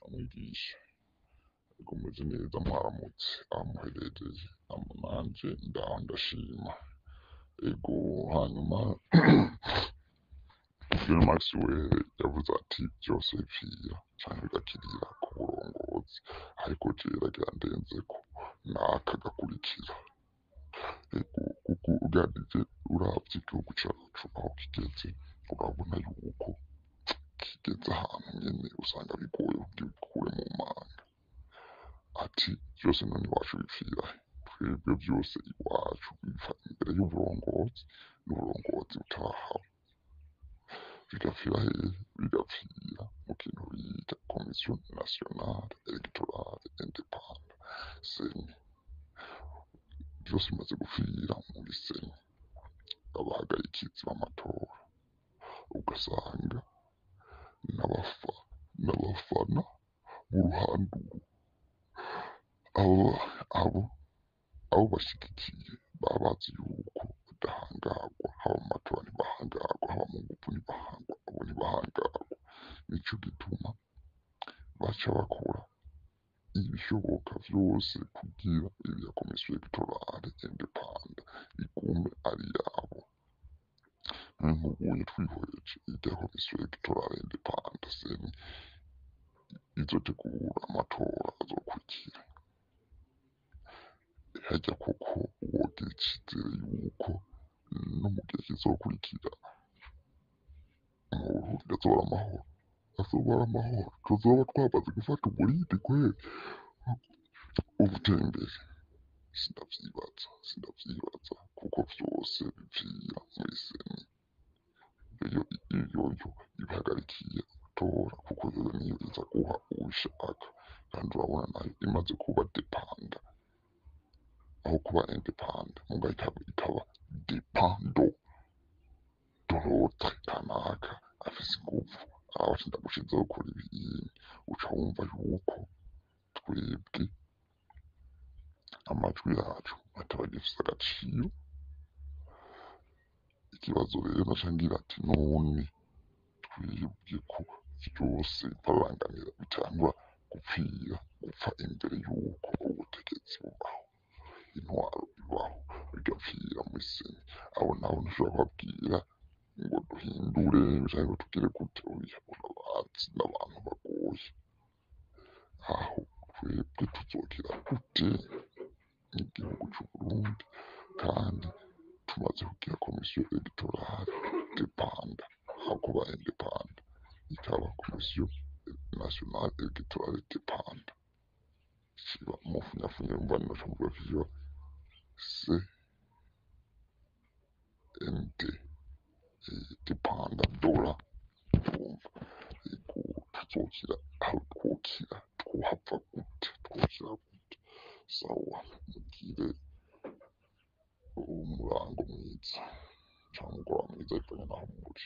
Mwigisha, ego meze neza, mwaramutse aho muherereye. Nanje ndaho ndashima. Ego, hanyuma John Maxwell yavuze ati byose bipfira canke bigakirira ku burongozi, ariko jewe ragira ndenzeko n'aka gakurikira. Ego, kuko uganije uravye igihugu cacu aho kigeze, urabona yuko kigeze ahantu nyene usanga bigoye kugira ugikure mu manga. Ati vyose none iwacu bipfira he? Twebwe vyose iwacu bipfa imbere y'uburongozi, n'uburongozi butarahaba. Bigapfira hehe? Bigapfira mu kintu bita Commission Nationale Electorale Independante, CENI. Vyose bimaze gupfira muri CENI, abahagarikizi b'amatora, ugasanga n'abafana b'uruhande uru, abo bashigikiye baba bazi yuko badahangagwa, haba mu matora ntibahangagwa, haba mu nguvu ntibahangwa, abo ntibahangagwa. Nico gituma baca bakora ibishoboka vyose kugira iriya Commission Electorale Independante igume ari iyabo. None nk'ubunye twihweje irya Commission Electorale Independante, CENI, izotegura amatora azokurikira, harya koko wogira icizere yuko no mu gihe kizokurikira mu Burundi azoba ari amahoro, azoba ari amahoro, tuzoba twamaze gufata umurindi kweri wo gutera imbere? Sindavyibaza, sindavyibaza, kuko vyose bipfira muri CENI. Iyo yo ibihagarikiye amatora, kuko yoyo niyo iza guha uwishaka, kandi urabona nayo imaze kuba dépendant aho kuba indépendant, muga ikaba dépendant de l'autre kanaka afise inguvu, araba ati ndagushizeho ukora ibi, uca wumva yuko twebwe amajwi yacu ataba agifise agaciro. Ikibazo rero naca ngira ati none twebwe ko vyose babangamira bitangura gupfira gupfa imbere y'uko ubutegetsi bubaho, intwaro ibaho, bigapfira muri CENI, abo nabo ntushobora kubabwira ngo duhindure canke ngo tugire gute, oya, urabazi n'abantu bagoye. Aho twebwe tuzokira gute nk'igihugu c'Uburundi, kandi tumaze kugira Commission Electorale dépendant aho kuba indépendant, ikaba Commission Nationale Electorale dépendant, kiba mufunyafunye umva noca mvuga ko kiba CND dépendant de la, urumva? Ego, tuzokira aho twokira, twohava gute, twokira gute? Sawa, mugire umurango mwiza canke umugoroba mwiza bivanye naho muri.